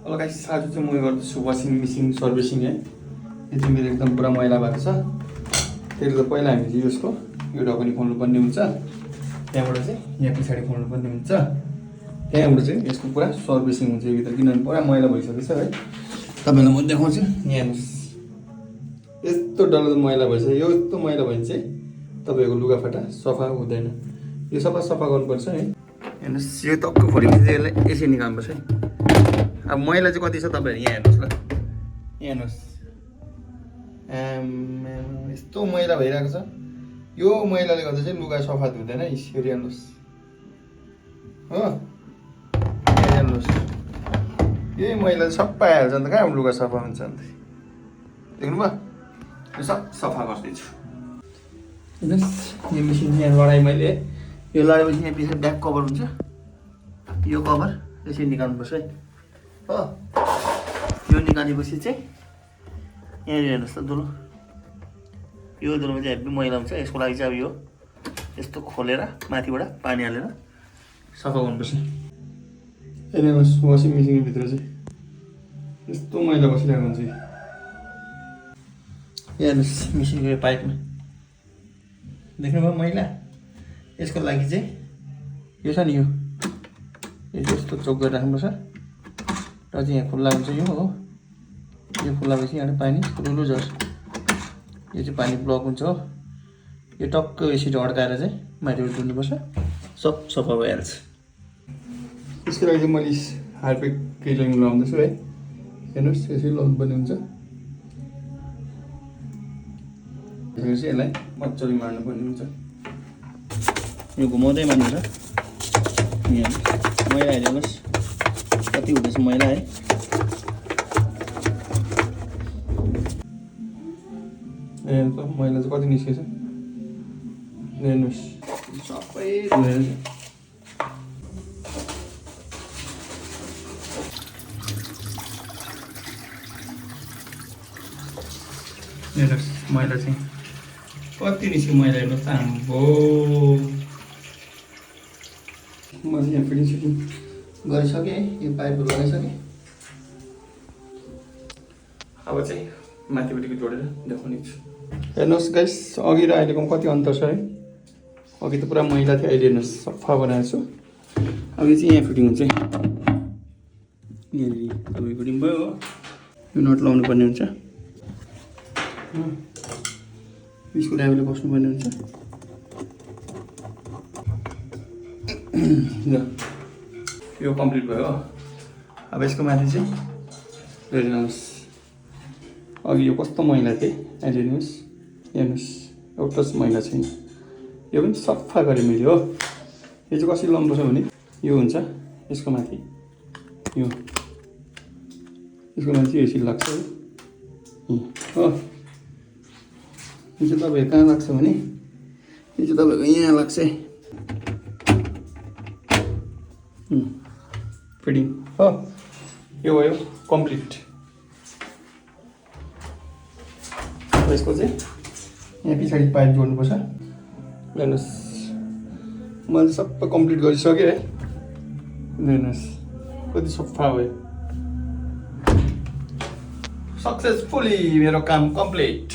Hello guys, आज चाहिँ म गर्दैछु वासिङ मेसिन सर्भिसिङ है। यो चाहिँ मेरो एकदम पुरा मैला भएको छ। त्यसले त पहिला हामीले चाहिँ यसको यो ढकनी खोल्नुपर्ने हुन्छ, त्यहाँबाट चाहिँ यहाँ पछाडि खोल्नुपर्ने हुन्छ, त्यहाँबाट चाहिँ यसको पुरा सर्भिसिङ हुन्छ यो भित्र, किनभने पुरा मैला भइसकेको छ है। तपाईँलाई म देखाउँछु, यहाँ हेर्नुहोस्, यस्तो डरलाग्दो मैला भइसक्यो। यस्तो मैला भयो भने चाहिँ तपाईँको लुगाफाटा सफा हुँदैन, यो सफा गर्नुपर्छ है। हेर्नुहोस्, यो टक्क खोल्यो भने चाहिँ यसलाई यसरी निकाल्नुपर्छ है। अब मैला चाहिँ कति छ तपाईँहरू यहाँ हेर्नुहोस् ल, यहाँ हेर्नुहोस्, यस्तो मैला भइरहेको छ। यो मैलाले गर्दा चाहिँ लुगा सफा हुँदैन है। यसरी हेर्नुहोस् हो, यहाँ हेर्नुहोस्, यही मैलाले सबै आइहाल्छ अन्त कहाँ लुगा सफा हुन्छ अन्त। देख्नुभयो, यो सब सफा गर्दैछु। हेर्नुहोस्, यो मेसिन यहाँ लडाएँ मैले, यो लडाएपछि यहाँ पछाडि ब्याक कभर हुन्छ, यो कभर यसरी निकाल्नुपर्छ है हो। यो निकालेपछि चाहिँ यहाँनिर हेर्नुहोस् त दुलो, यो दुलोमा चाहिँ हेभी मैला हुन्छ। यसको लागि चाहिँ अब यो यस्तो खोलेर माथिबाट पानी हालेर सफा गर्नुपर्छ। हेर्नुहोस्, वासिङ मेसिनभित्र चाहिँ यस्तो मैला बसिरहेको हुन्छ। हेर्नुहोस्, मेसिनको यो पाइपमा देख्नुभयो मैला, यसको लागि चाहिँ यो छ नि, यो यस्तो चोक गरेर राख्नुपर्छ र चाहिँ यहाँ खुल्ला हुन्छ यो हो। यो खुल्ला भएपछि यहाँ पानी ठुलो झर्छ, यो चाहिँ पानी ब्लक हुन्छ हो। यो टक्क यसरी अड्काएर चाहिँ माथिबाट धुनुपर्छ, सब सफा भइहाल्छ। त्यसको लागि चाहिँ मैले हार्पिक क्लिनिङ लगाउँदैछु है। हेर्नुहोस्, यसरी लगाउनुपर्ने हुन्छ, त्यसपछि यसलाई मजाले मार्नुपर्ने हुन्छ। यो घुमाउँदै मार्नुहुन्छ। यहाँ मैला हेर्नुहोस् कति हुँदैछ मैला है। मैला चाहिँ कति निस्केछ हेर्नुहोस्, सबै धोएर हेर्नुहोस् मैला चाहिँ कति निस्क्यो मैला हेर्नुहोस् त। आम्बो, म चाहिँ यहाँ फिटिङ सिटिङ गरिसकेँ है, यो पाइपहरू लगाइसकेँ। अब चाहिँ माथिपट्टिको जोडेर देखाउने छु। हेर्नुहोस् गाइस, अघि र अहिलेको कति अन्तर छ है। अघि त पुरा मैला थियो, अहिले हेर्नुहोस् सफा बनाएको छु। अब यो चाहिँ यहाँ फिटिङ हुन्छ है, यहाँनिर तपाईँ फिटिङ भयो हो। यो नट लाउनु पर्ने हुन्छ, यसको ड्राइभरले बस्नुपर्ने हुन्छ। यो कम्प्लिट भयो हो। अब यसको माथि चाहिँ हेर्नुहोस्, अघि यो कस्तो मैला थियो, अहिले हेर्नुहोस्, हेर्नुहोस् एउटा मैला छैन। यो पनि सफा गरेँ मैले हो। यो चाहिँ कसरी लाउनुपर्छ भने यो हुन्छ यसको माथि, यो यसको माथि यसरी लाग्छ हो। यो चाहिँ तपाईँहरू कहाँ लाग्छ भने यो चाहिँ तपाईँहरूको यहाँ लाग्छ है, फिटिङ हो। यो भयो कम्प्लिट। यसको चाहिँ यहाँ पछाडि पाइप जोड्नुपर्छ। हेर्नुहोस्, मैले सबै कम्प्लिट गरिसकेँ है। हेर्नुहोस् कति सफा भयो, सक्सेसफुली मेरो काम कम्प्लिट।